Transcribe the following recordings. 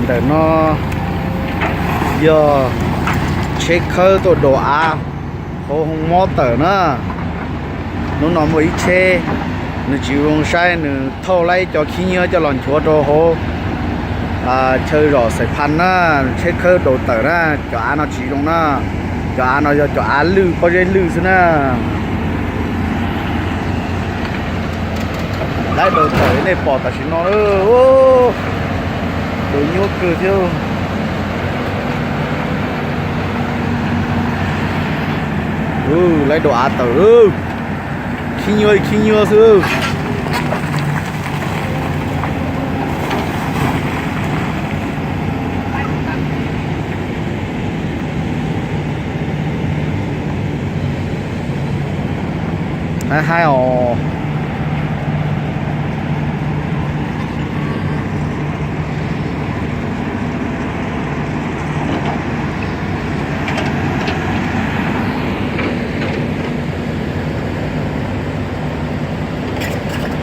Ntawm no yog tsheb khawb tuaj daus av hauv hoo mob tawm na. Hnub no muaj ib tsheb, nws tsis zoo saib, nws thauj laib cov khib nyiab coj los nchuav rau hauv chaw zom Xais Phas na, tsheb khawb daus tawm na, cov av no tsis zoo na. Cov av no yog cov av lwj pob zeb lwj xwb na. Laib daus tawm nej pom tam sim no, daus nyuaj kawg thiab. Laib daus av tawm, khib nyuaj khib nyuaj xwb. Haib haib os.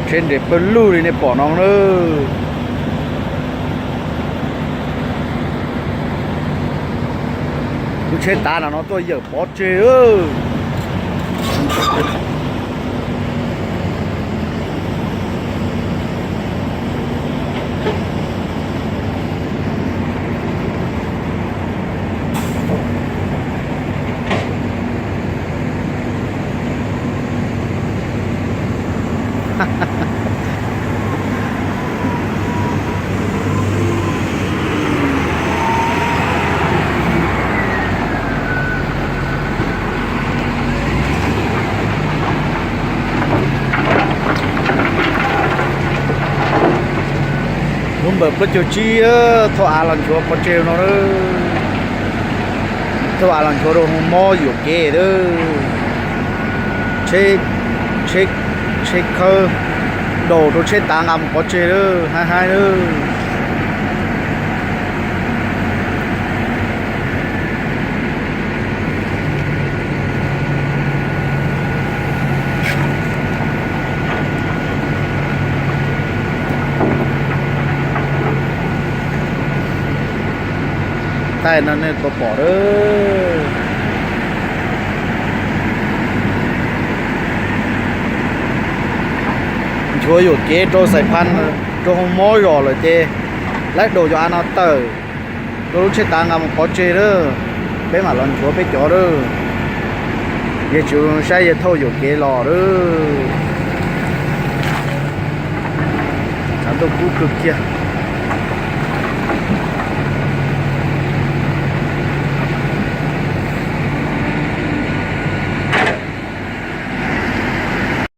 Tsheb nres pawg lug li nej pom no na. Lub tsheb tav no no tuaj yawm pov tseg. Lub npawb plaub caug tsib, thauj av los nchuav pov tseg no. Thauj av los nchuav rau hoo mob yuam kev. Tsheb, tsheb khawb daus rau tsheb tav nqa mus pov tseg lawm, haib haib lawm. Thaij no nej puas pom lawm. Nchuav yuam kev rau Xais Phas, rau hoo mob zos lawm ces laib daus cov av no tawm rau lub tsheb tav nqa mus pov tseg lawm. Peb mam los nchuav peb cov lawm. Yog tsis zoo saib yog thauj yuam kev los lawm. Tshav ntuj kub kawg kiag.